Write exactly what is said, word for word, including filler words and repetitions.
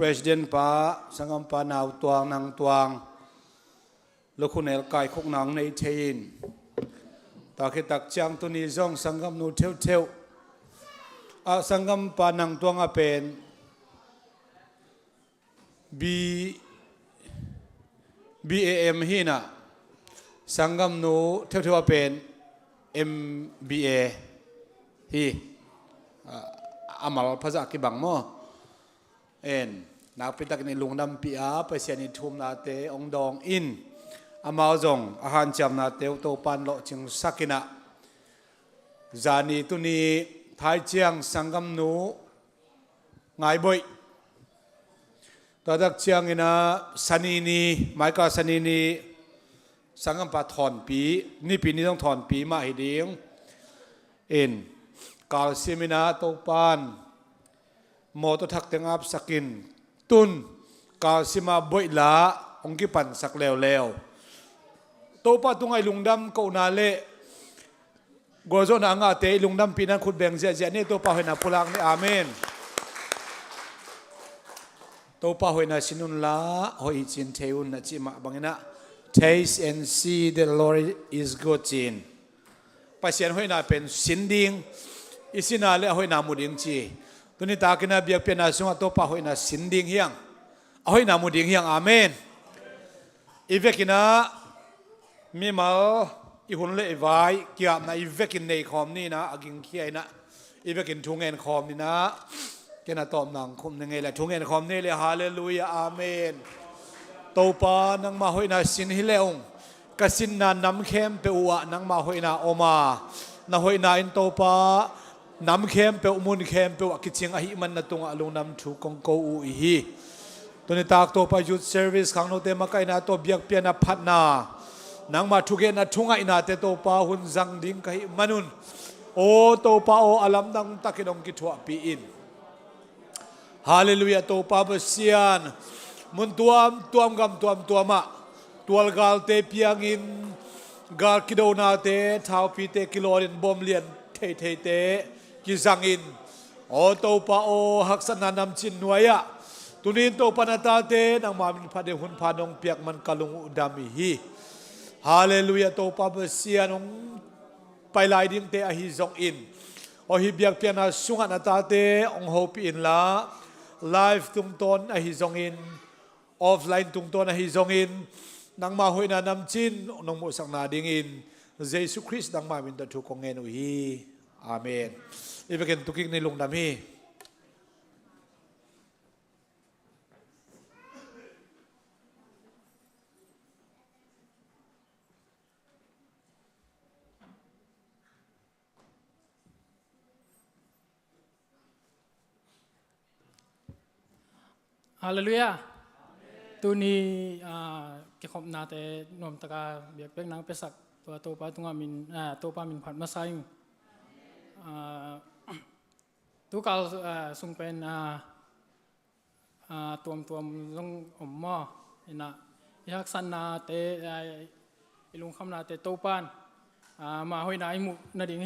President pa, sanggampa Nau Tuang, Nang Tuang, lukhunel kaikhukna hong nei thei in, tak hi tak ciang tuni zong sanggamnu theuhtheuh, a, sanggampa Nang Tuang a pen B, B A M hi inah, sanggamnu theuhtheuh a pen M B A hi. A, a mal phazah kibang maw? En, nakpi takin i lungdampih a, Pasian i thumnate hong dawng in, amau zong a hanciamnate uh Topan lawhcingsak inah, zani tuni thaiciang sanggamnu Ngai Boih. Tua tak ciangin ah Sani ni, Maika Sani ni, sanggampa Thawnpi, Nipi ni zong Thawnpi mah hi ding. In, kalsim inah Topan mawtaw thak teng apsak in, tun kalsim a Boih la hong kipansak leuleu. Topa tungah i lungdam kohna le gualzawhna a ngahte i lungdampihna in khut beng ziahziah ni, Topa hoihna pulak ni. Amen. Topa hoihna sin unla, hoih i cin thei un a cih mah bang inah, "Taste and see that the Lord is good," ci-in. Pasian hoihna pen sin ding, i sin a le a hoihna mu ding ci. Tuni takin ah biakpiakna sungah Topa hoihna sin ding hi hang, a hoihna mu ding hi hang. Amen. I vekin ah mimal, i hun le i vai, ki-apna i vekin nei khawm ni inah, a gingkhia inah i vekin thu ngen khawm ni inah, ken a tawpna hong khum ni ngei le, thu ngen khawm ni le. Halleluiah, amen. Topa, nangmah hoihna sin hi le ung. Ka sinna nam khempeuh uh ah nangmah hoihna om a, na hoihna in Topa, nam khempeuh, mun khempeuh ah kicing ahih man na tungah lungdam thu kong ko uh hi. Tuni tak Topa, youth service khangnote makaihna tawh biakpiakna phatna, nangmah thugenna thungaihnate Topa hun zang ding ka hih man un, aw Topa aw, a lamdang takin hong kithuahpih in. Halleluiah, Topa Pasian. Mun tuamtuam, gam tuamtuam ah tualgalte piangin, gal kidonate, thaupite kilawnin, bom lian theitheite kizangin, aw Topa aw, haksatna namcin nuai-ah tuni-in Topa, na tate nangma min phat ding hun pha nong piak man ka lung uh dam hi. Halleluiah, Topa Pasian, hong pai lai dingte ahi zongin, aw, hih biakpiakna sungah na tate hong hopih inla, live tungtawn ahi zongin, offline tungtawn ahi zongin, nangma hoihna namcin nong muhsak nadingin Jesu Khrist nangma min tawh thu kong ngen uh hi. Amen. I vekin tukik ni, lungdam hi. Halleluiah. Tuni, ah, kikhopnate nuamtaka biakpiakna hong piasak tua Topa tungah min, ah, Topa min phat masa ing. Ah, tukal, ah, sung pen, ah, ah, tuamtuam zong om maw? Inah, i haksatnate, ah, i lungkhamnate Topan, ah, ama hoihna i muh nading